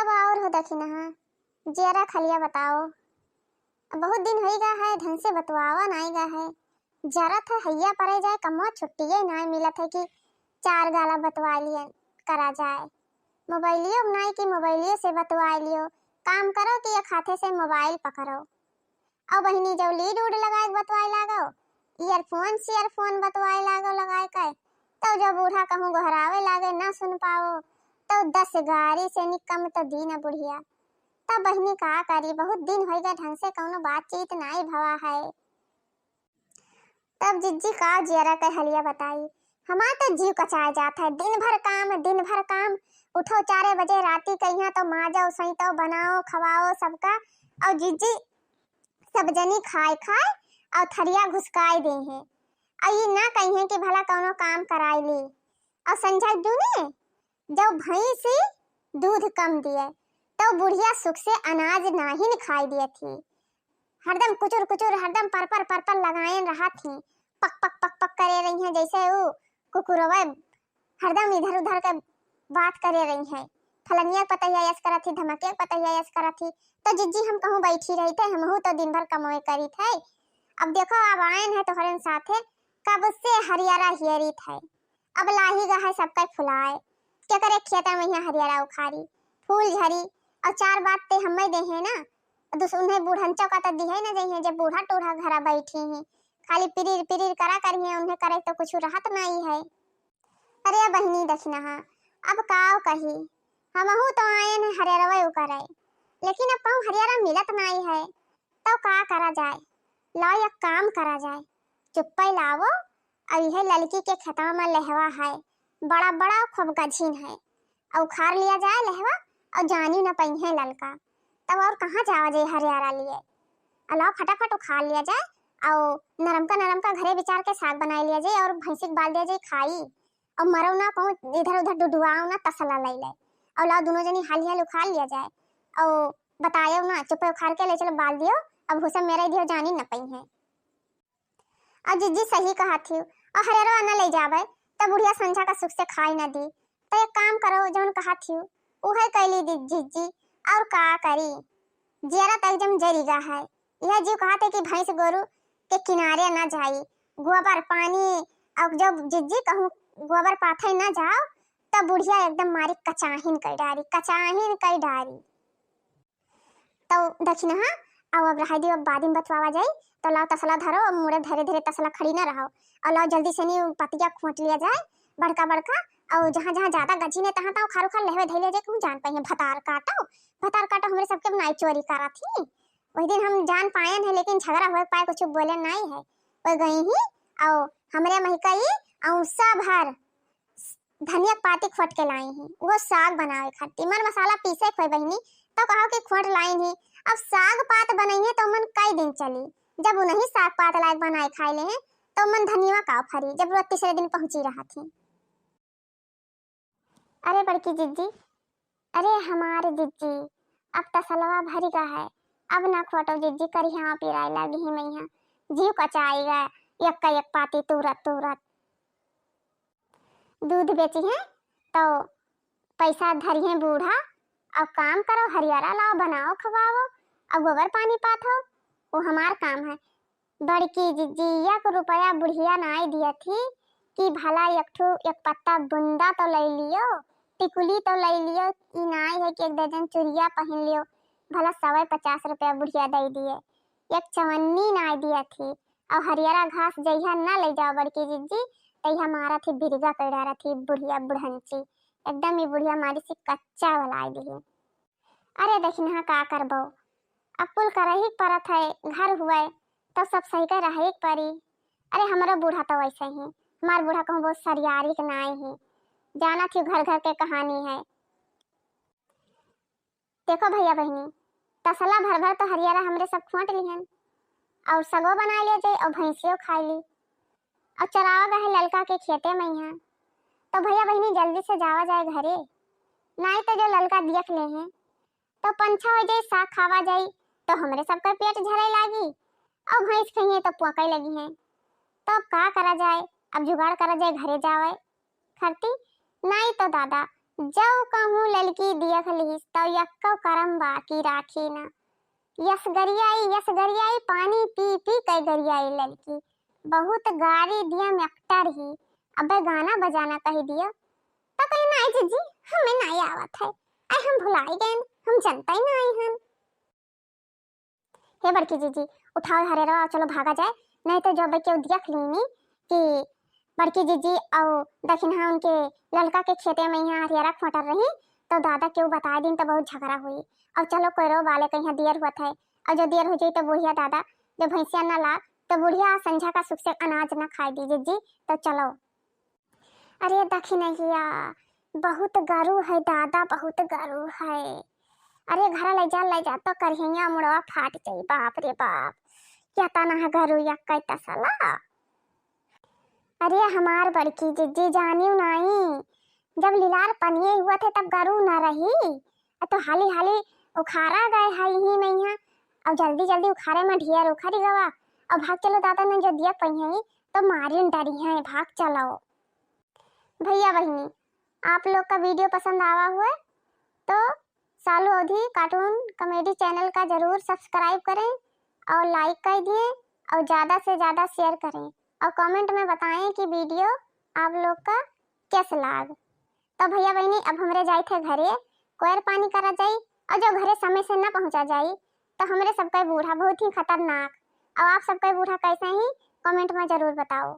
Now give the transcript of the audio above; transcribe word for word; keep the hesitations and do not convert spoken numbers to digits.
अब और हो दखिनहा, जियरा क हलिया बताओ। अब बहुत दिन होई गा है, ढंग से बतुआवा नाई गा है। जरत है, हैया परे जाए, कमवा छुट्टिये नाई मिलत है कि चार गाला बतुआ लिए करा जाए। मोबाइलियो नाई कि मोबाइलियो से बतुआ लियो। काम करो कि एक हाथे से मोबाइल पकड़ो। और बहिनी, जब लीड उड लगाए के बतवाए लागो, ईयरफोन सीयरफोन बतवाए लागो लगाए के, तब जब बूढ़ा कहूँ गोहरावे लागे, ना सुन पाओ, तब दस गारी से निकम तो दी ना बुढ़िया। तब बहिनी का करी, बहुत दिन होई गए, ढंग से कौनो बातचीत नाई भवा है। तब जिज्जी का जियरा के हलिया बताई, हमार तो जीव कचाए जात है, दिन भर काम, दिन भर काम। उठो चारे बजे राती कहिया तो माजो, सैतो, बनाओ, खवाओ सबका। और जिज्जी सब जनी खाए खाए और थरिया घुसकाए दे हैं। और ये ना कहिए कि भला कौनो काम कराए ली। और संझा दूने जब भैंस दूध कम दिए, तो बुढ़िया सुख से अनाज नाहिन खाई दिए थी। हरदम कुचुर कुचुर, हरदम परपर परपर लगायन रहा थी। पक पक पक पक करे रही हैं, जैसे वो कुकुरवा हरदम इधर उधर के बात करे रही हैं। फलनिया के पतैया यस करत थी, धमकिया के पतैया यस करत थी। तो जिज्जी हम कहूँ बैठी रही थे, हमहू तो दिन भर कमोए करी थे। अब देखो, अब आयन है तोहरन साथे, कब से हरियरा हियरी थे। अब लाही गा है सबके फुलाए, केकरे खेता में यहाँ हरियरा उखारी, फूल झरी, और चार बात ते हमें दे हैं ना, दूस उन्हें बूढ़न चौका तो दिहे ना जइहे, जब बूढ़ा टूढ़ा घरा बैठी हैं, खाली पिरीर पिरीर करा करिए, उन्हें करे तो कुछ रहत नहीं है। अरे बहिनी दखिनहा, अब काव कही, हमहू तो आयन है हरियरवे उकरे, लेकिन अब कहूँ हरियरा मिलत नहीं है, तो का करा जाए? लाओ एक काम करा जाए, चुप्पे लावो, और यह ललकी के खेतवा में लेहवा है, बड़ा बड़ा खूब गझिन है, और उखाड़ लिया जाए लेहवा, और जानी न पइहे ललका, तब और कहाँ जावा जाए हरियरा लिए। और लाओ फटाफट उखाड़ लिया जाए, और नरमका नरमका घरे बिचार के साग बनाए लिया जाए, और भैंसी के बाल दिया जाए खाई, और मरो ना कहूँ इधर उधर डुडुआओ ना तसला ले ले, और लाओ दोनों जनी हाली हाल उखाड़ लिया जाए, और बतायो ना चुप्पे उखाड़ के ले चलो बाल दियो, अब हुसम मेरा दियो जानी न पइहे। और जिज्जी सही कहा थी, और हरेरो आना ले जावे, तब बुढ़िया संझा का सुख से खाई ना दी। तो एक काम करो, जौन कहा थी, उहे कैली दी जिज्जी, और का करी, जियरा तो एकदम जरी गा है। यह जीव कहा थे कि भैंस गोरू के किनारे ना जाई, गोबर पानी, और जब जिज्जी कहूँ गोबर पाथे ना जाओ, तब बुढ़िया एकदम मारी कचाहिन कई डारी, कचाहिन कई डारी। तो दखिनहा, आओ अब रहाई दियो, अब बाद में बतवावा जाई। तो लाओ तसला धरो, अब मुड़े धरे धरे तसला खड़ी ना रहो, और लाओ जल्दी से नी पतिया खोट लिया जाए, बड़का बड़का, और जहाँ जहाँ ज्यादा गझिन है तहाँ तहाँ उखाड़ उखाड़ लेहवे धइले जाए, कहूँ जान पइहे भतार काटो, भतार काटो, हमरे सबके नाई चोरी करा थी। वही दिन हम जान पायन है, लेकिन झगड़ा हुए पाए कुछ बोले नाई है, वो गई ही, और हमरे महिका ई औंसा भर धनिया के पाती खोट के लाई ही, वो साग बनावे खातिर। मर मसाला पीसे खोए बहिनी, तो कहो कि खोट लाई ही। अब साग पात बनइहे तो मन कई दिन चली, जब उन्हीं साग पात लायक बनाए खाए ले हैं, तो मन धनिया का फरी, जब रोज तीसरे दिन पहुंची रहा थी। अरे बड़की जिज्जी, अरे हमारे जिज्जी, अब तसलवा भरी गा है, अब ना खोटो जिज्जी, करिहा पिराए लागी ही मैया, जीव कचाई गा, एक का एक पाती तूरत तूरत। दूध बेची है तो पैसा धरी है बूढ़ा, और काम करो, हरियरा लाओ, बनाओ, खवाओ, और गोबर पानी पाथो, वो हमार काम है। बड़की जिज्जी, एक रुपया बुढ़िया नाई दिया थी कि भला एक ठो एक पत्ता बुंदा तो ले लियो, टिकुली तो ले लियो, ई नाई है कि एक दर्जन चुरिया पहन लियो, भला सौ पचास रुपया बुढ़िया दे दिए, एक चवन्नी नाई दिया थी। और हरियरा घास जइहा ना ले जाओ बड़की जिज्जी, तइहा मारा थी बिरगा कर डारा थी बुढ़िया बुढ़ंची, एकदम ही बुढ़िया मारी से कच्चा वलाए दिए। अरे दखिनहा का करबो, अब कुल करही के परत है, घर हुए तो सब सही के रहे के परी। अरे हमरो बूढ़ा तो वैसे ही, हमार बूढ़ा कहूँ बहुत सरियारी के नाई ही, जाना थी घर घर के कहानी है। देखो भैया बहिनी, तसला भर भर तो हरियरा हमरे सब खोट लिहन, और सगो बनाए ले जाए और भैंसियो खाए ली, और चरावा गए ललका के खेते में यहाँ। तो भैया बहिनी जल्दी से जावा जाए घरे, नाई तो जो ललका दियख ले हैं तो पंछा हो जाई, साग खावा जाई, तो हमरे सबका पेट झरे लागी, और भैंस खइहे तो पोंके लगी हैं। तो अब का करा जाए, अब जुगाड़ करा जाए, घरे जावे खरती, नाई तो दादा, जौ कहूँ ललकी दियख लिहिस, तौ यक्कौ करम बाकी राखी ना। यस गरियाई, यस गरियाई, पानी पी पी कै गरियाई ललकी। बहुत गारी दिया में एक्टर ही, अबे गाना बजाना कहि दिया। तो कहे, "नाई जिज्जी, हमें नाई आवत है, अरे हम भुलाई गए, हम जनता ही नाई हन।" हे बड़की जिज्जी, उठाओ हरेरवा, चलो भागा जाए, नहीं तो जब केहू देख लीनी कि बड़की जिज्जी और दखिनहा उनके ललका के खेते में यहाँ हरियरा खोटर रही, तो दादा केहू बताए दिन तो बहुत झगड़ा हुई। अब चलो कोयरो वाले के यहाँ दियर हुआ था, और जो दियर हो जाई तो बुढ़िया दादा जब भैंसिया न ला तो बुढ़िया संझा का सुख से अनाज न खाए दी जिज्जी, तो चलो। अरे दखिनहिया, बहुत गरु है दादा, बहुत गरु है। अरे घरा ले जा, ले जा तो करिहैया मुड़वा फाट जाई, बाप रे बाप, क्या तना है गरु या कै तसला। अरे हमार बड़की जिज्जी जानियो नाई, जब लिलार पनिये हुआ थे तब गरु ना रही, आ तो हाली हाली उखारा गए है यही में यहाँ, और जल्दी जल्दी उखारे में ढेर उखरी गवा, और भाग चलो दादा ने जो दिया पई है तो मारिन डरी है, भाग चलो। भैया बहिनी, आप लोग का वीडियो पसंद आवा हुए तो सालू अवधी कार्टून कॉमेडी चैनल का जरूर सब्सक्राइब करें और लाइक कर दिए और ज़्यादा से ज़्यादा शेयर करें और कमेंट में बताएं कि वीडियो आप लोग का कैसे लाग। तो भैया बहिनी, अब हमरे जाए थे घरे, कोयर पानी करा जाई, और जो घरे समय से न पहुँचा जाई तो हमरे सबका बूढ़ा बहुत ही खतरनाक, और आप सबका बूढ़ा कैसे ही कमेंट में जरूर बताओ।